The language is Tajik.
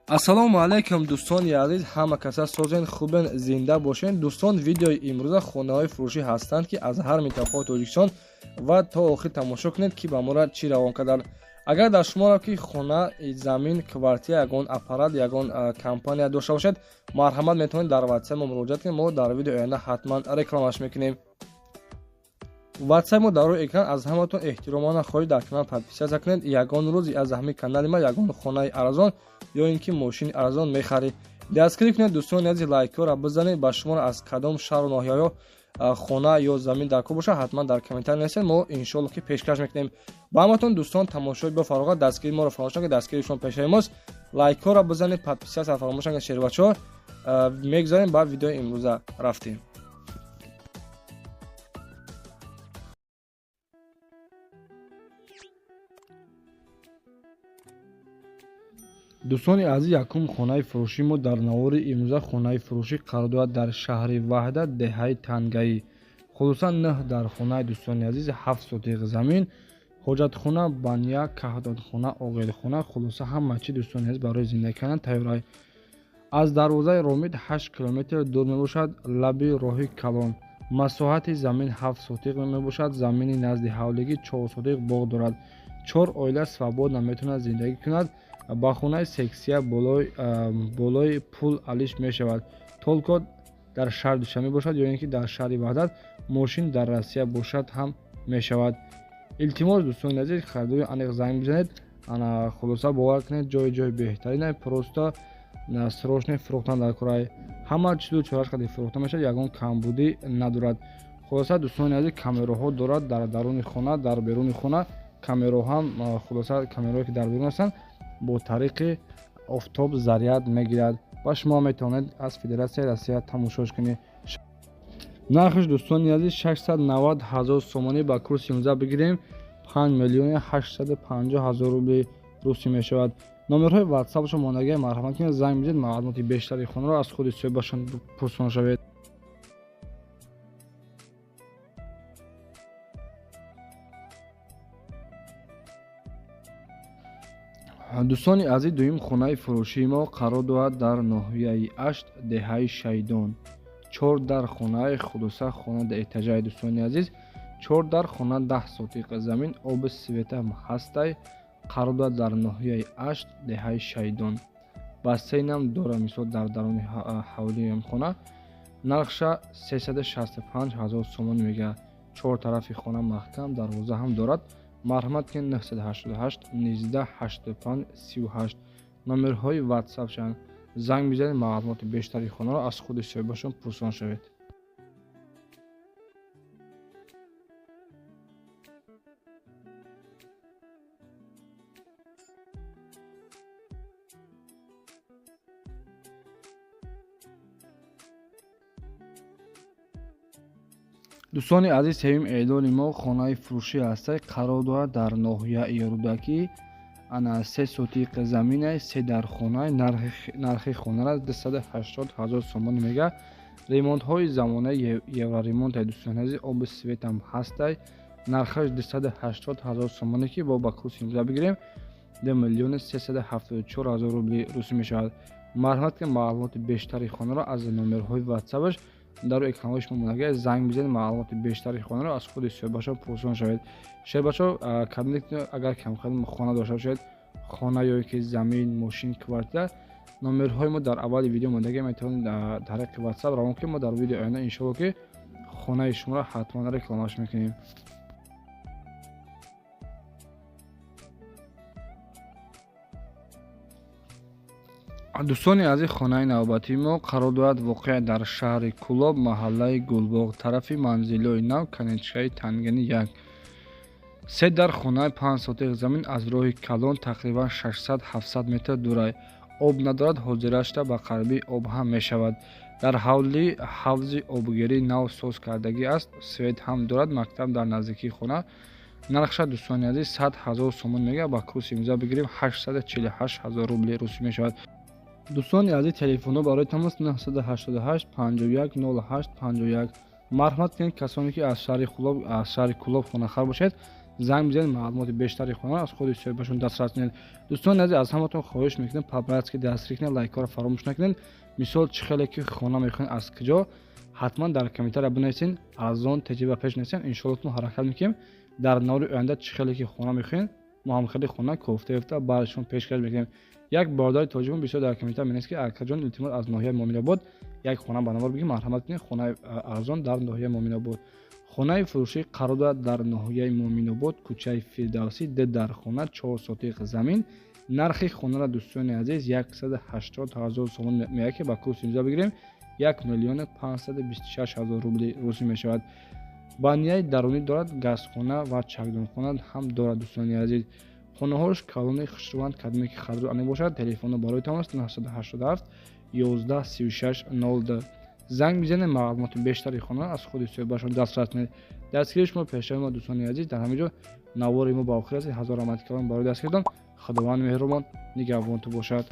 Ассалому алайкум, дӯстони азиз, ҳама каса созен, хубен, зинда бошен. Дӯстон, видеои имрӯза хонаҳои фурӯшӣ ҳастанд, ки аз ҳар минтақаи Тоҷикистон, ва то охир тамошо кунед, ки ба моро чӣ равон карданд. Агар дар шуморо ки хона, замин, квартира, ягон аппарат, ягон компания дошта бошед, марҳамат, метавонед дар ватсап мо муроҷиат кунед. Мо дар видеои оянда ҳатман рекламаш мекунем. Ватсап мо дар рӯи экран. Аз ҳаматон эҳтиромона хоҳиш, дар канал подписаться кунед. Ягон рӯз аз ҳамин канали ма ягон хонаи арзон ё ин ки мошини арзон мехаред. Дастгирӣ кунед, дӯстони азиз, лайкҳоро бизанед. Ба шуморо аз кадом шаҳру ноҳияҳо хона ё замин дар кор бошад, ҳатман дар комментарий нависед, мо иншоалло ки пешкаш мекунем ба ҳаматон. Дӯстон, тамошои бо фароғат, дастгирии моро фаромӯш накунед, дастгирии шумо пешаи мост. Лайкҳоро бизанед, подписаться фаромӯш накунед. Шербачаҳо, мегузарем ба видеои имрӯза, рафтем. Дӯстони азиз, якум хонаи фурӯшӣ мо дар навори имрӯза хонаи фурӯшӣ қарор дорад дар шаҳри Ваҳдат, деҳаи Тангаӣ. Хулоса, нӯҳ дар хонаи, дӯстони азиз, 7 сотиқ замин, ҳоҷатхона, баня, каҳдонхона, оғилхона, хулоса, ҳама чи, дӯстони азиз, барои зиндагӣ кардан тайёрай. Аз дарвозаи Ромит 8 километр дур мебошад, лаби роҳи калон. Масоҳати замин 7 сотиқ мебошад. Замини назди ҳавлигӣ 4 сотиқ боғ дорад. Чор оила свободно метавонад зиндагӣ кунад. Ба хонаи сексия болои пул алиш мешавад. Только дар шаҳри Душанбе бошад ё ин ки дар шаҳри Ваҳдат, мошин дар Россия бошад ҳам мешавад. Илтимос, дӯстони азиз, харидори аниқ занг бизанед. Ана, хулоса, бовар кунед, ҷои беҳтарина, просто срочно фурӯхтан дар кораи. Ҳама чизу чораш қади фурӯхта мешавад, ягон камбудӣ надорад. Хулоса, дӯстони азиз, камераҳо дорад дар даруни хона, дар беруни хона камераҳо ҳам. Хулоса, камераҳое ки дар берун ҳастанд, бо тариқи офтоб заряд мегирад ва шумо метавонед аз Федератсияи Россия тамошош кунед. Нархш, дӯстони азиз, 690 ҳазор сомонӣ, ба курси имрӯза бигирем, 5 миллиони 850 ҳазор рубли русӣ мешавад. Номерҳои ватсапшо мондагия, марҳамат кунед, занг бизед, маълумоти бештари хонаро аз худи соҳибашон пурсон шавед. Дӯстони азиз, дуюм хонаи фурӯшии мо қарор дорад дар ноҳияи Ашт, деҳаи Шайдон. Чор дар хонаи, хулоса, хона этажаи, дӯстони азиз, чор дар хона, 10 сотиқ замин, оби света ҳастай. Қарор дорад дар ноҳияи Ашт, деҳаи Шайдон. Бассейнам дорад, мисол, дар даруни ҳавлиам хона. Нархша 365 ҳазор сомон мегӯяд. Чор тарафи хона маҳкам, дарвоза ҳам дорад. Марҳамат кунед, 988 19 85 38 номерҳои ватсапшан, занг бизанед, маълумоти бештари хонаро аз худи соҳибашон пурсон шавед. Дӯстони азиз, сеюм эълони мо хонаи фурӯшӣ ҳастай, қарор дорад дар ноҳияи Рӯдакӣ. Ана, 3 сотиқ заминай, се дар хонаи. Нархи хонара 280 ҳазор сомонӣ мега. Ремонтҳои замонаи евроремонтай, дӯстони азиз, оби светам ҳастай. Нархаш 280 ҳазор сомонӣ, ки бо ба курси имрӯза бигирем, 2 374 000 рубли русӣ мешавад. Марҳамат ки маълумоти бештари хонаро аз номерҳои ватсапаш дар экранҳои шумо монага, занг бизанед, маълумоти бештари хонаро аз худи соҳибашон пурсон шавед. Шербачо, кабинет, агар камхел хона дошта бошед, хона ё ки замин, мошин, квартира, номерҳои мо дар аввали видео мондага, метавонед тариқи ватсап равон кунед. Мо дар видео оянда иншоалло ки хонаи шуморо ҳатман рекламаш мекунем. Дӯстони азиз, хонаи навбатии мо қарор дорад воқеа дар шаҳри Кӯлоб, маҳаллаи Гулбоғ, тарафи Манзилҳои нав, конечкаи Тангани як. Се дар хонаи, 5 сотиқ замин, аз роҳи калон тақрибан 600-700 метр дурай. Об надорад, ҳозирашта ба қарибӣ об ҳам мешавад. Дар ҳавлӣ ҳавзи обгирӣ нав соз кардагӣ аст, свет ҳам дорад, мактаб дар наздикии хона. Нархша, дӯстони азиз, 100 ҳазор сомон мега, ба курси имрӯза бигирем, 848 ҳазор рубли русӣ мешавад. Дӯстони азиз, телефонҳо барои тамос 988 51 08 51. Марҳамат кунед, касоне ки аз шаҳри Кӯлоб, аз шаҳри Кӯлоб хонахар бошед. Занг бизанед, маълумоти бештари хона аз худи соҳибашон дастрас кунед. Дӯстони азиз, аз ҳаматон хоҳиш мекунем, по-братски дастгирӣ кунед, лайкҳоро фаромӯш накунед. Мисол, чӣ хеле ки хона мехоҳед, аз куҷо, ҳатман дар комментария бинависед, арзон теҷриба пеш несем. Иншоалло, мо ҳаракат мекунем, дар навори оянда чӣ хеле ки хона мехоҳед, мо ҳамхели хона кофта ёфта барои шумо пешкаш мекунем. Як бародари тоҷикон бисёр дар комментария менависад, ки акаҷон, илтимос, аз ноҳияи Муъминобод як хона ба навор бигир. Марҳамат кунед, хонаи арзон дар ноҳияи Муъминобод. Хонаи фурӯшӣ қарор дорад дар ноҳияи Муъминобод, кӯчаи Фирдавсӣ, д дар хона, 4 сотиқ замин. Нархи хонаро, дӯстони азиз, 180 ҳазор сомон меяд, ки ба курси имзо бигирем, 1 526 000 рубли русӣ мешавад. Баняи дарунӣ дорад, газхона ва чакдонхона ҳам дорад. Дӯстони азиз, хонаҳош калони хушрӯанд. Кадоме ки харидор ане бошад, телефоно бароятон аст: 987 11 36 02. Занг бизанед, маълумоти бештари хона аз худи соҳибашон дастрас кунед. Дастгирии шумо пешаи мо. Дӯстони азиз, дар ҳамин ҷо навори мо ба охир расид. Ҳазор раҳмати калон барои дастгиритон. Худованд меҳрубон нигаҳбонту бошад.